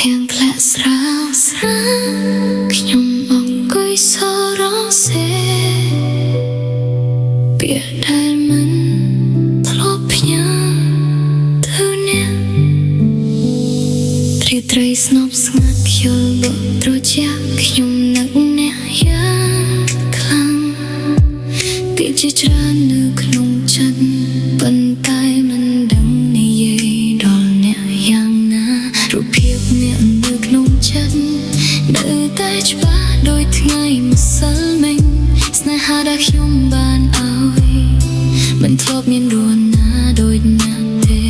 ភ្លៀងធ្លាក់ស្រាលស្រាលខ្ញុំអង្គុយសរសេពាក្យដែលមិនធ្លាប់ផ្ញើទៅអ្នករាត្រីស្ងប់ស្ងាត់ខ្យល់បក់ត្រជាក់ខ្ញុំនឹកអ្នកយ៉ាងខ្លាំងពាក្យជាច្រើននៅក្នុងចិត្តប៉ុន្តែមិនដឹងនិយាយដល់អ្នកយ៉ាងណារូបភាពអ្នកនៅក្នុងចិត្តនៅតែច្បាស់ដូចថ្ងៃម្សិលមិញស្នេហាដែលខ្ញុំបានឲ្យមិនធ្លាប់មានរួនណាដូចអ្នកទេ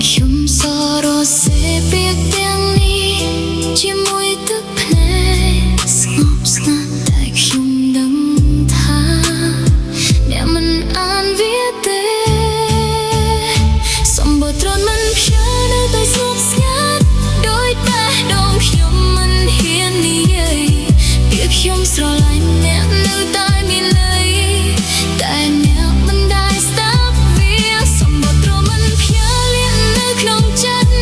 ខ្ញុំសរសេរពាក្យទាំងនេះជាមួយទឹកភ្នែកស្ងប់ស្ងាត់តែខ្ញុំដឹងថាអ្នកមិនអានវាទេ សំបុត្រមិនផ្ញើនៅតែស្ងប់ស្ងាត់ដោយបេះដូងខ្ញុំមិនហ៊ាននិយាយពាក្យខ្ញុំស្រឡាញ់អ្នកនៅតែមានន័យតែអ្នកមិនដែលស្ដាប់វាសំបុត្រមិនផ្ញើលាក់នៅក្នុងចិត្ត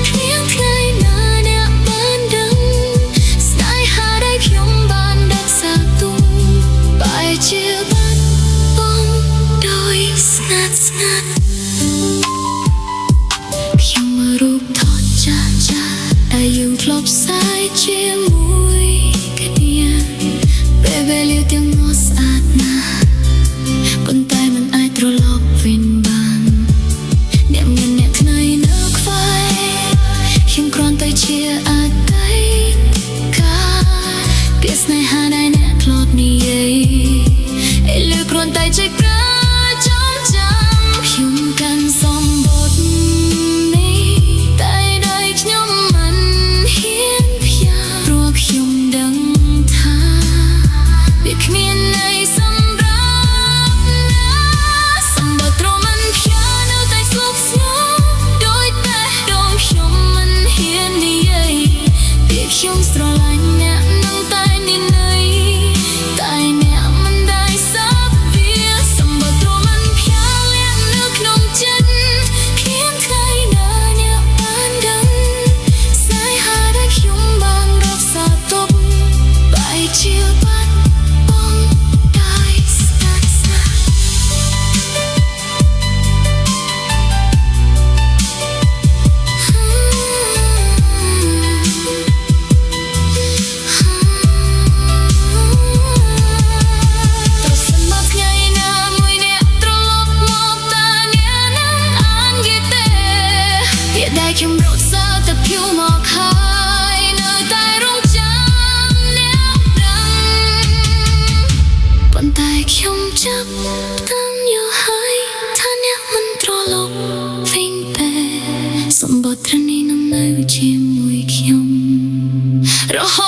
គ្មានថ្ងៃណាអ្នកបានដឹងស្នេហាដែលខ្ញុំបានរក្សាទុកបែរជាបាត់បង់ដោយស្ងាត់ស្ងាត់ ខ្ញុំមើលរូបថតចាស់ចាស់ដែលយើងធ្លាប់ផ្សាយជាមួយគ្នាពេលវេលាទាំងនោះស្អាតណាស់ប៉ុន្តែមិនអាចត្រឡប់វិញបានអ្នកមានអ្នកថ្មីនៅខ្វែខ្ញុំគ្រាន់តែជាអតីតកាលពាក្យស្នេហាដែលអ្នកធ្លាប់និយាយឥឡូវគ្រាន់តែជាប្រចាំចាំខ្ញុំកាន់សំបុត្រនេះតែដៃខ្ញុំមិនហ៊ានផ្ញើព្រោះខ្ញុំដឹងថាវាគ្មានន័យសម្រាប់ណាសំបុត្រមិនផ្ញើនៅតែស្ងប់ស្ងប់ដោយបេះដូងខ្ញុំមិនហ៊ាននិយាយពាក្យខ្ញុំស្រឡាញ់អ្នកនឹងតែមានន័យតែអ្នកមិនដែលស្ដាប់វាសំបុត្រមិនផ្ញើលាក់នៅក្នុងចិត្តគ្មានថ្ងៃណាអ្នកបានដឹងស្នេហាដែលខ្ញុំបានរក្សាទុកបែរជាបាត់បង់ដោយស្ងាត់ស្ងាត់ ប្រសិនបើថ្ងៃណាមួយអ្នកត្រឡប់មកតើអ្នកនឹងអានគេទេពាក្យដែលខ្ញុំរក្សាតែភៀវមកហើយនៅតែរងចាំអ្នកដឹងប៉ុន្តែខ្ញុំចាប់តាមយល់ហើយថាអ្នកមិនត្រឡប់វិញទេសំបុត្រនេះនឹងនៅជាមួយខ្ញុំរហូត។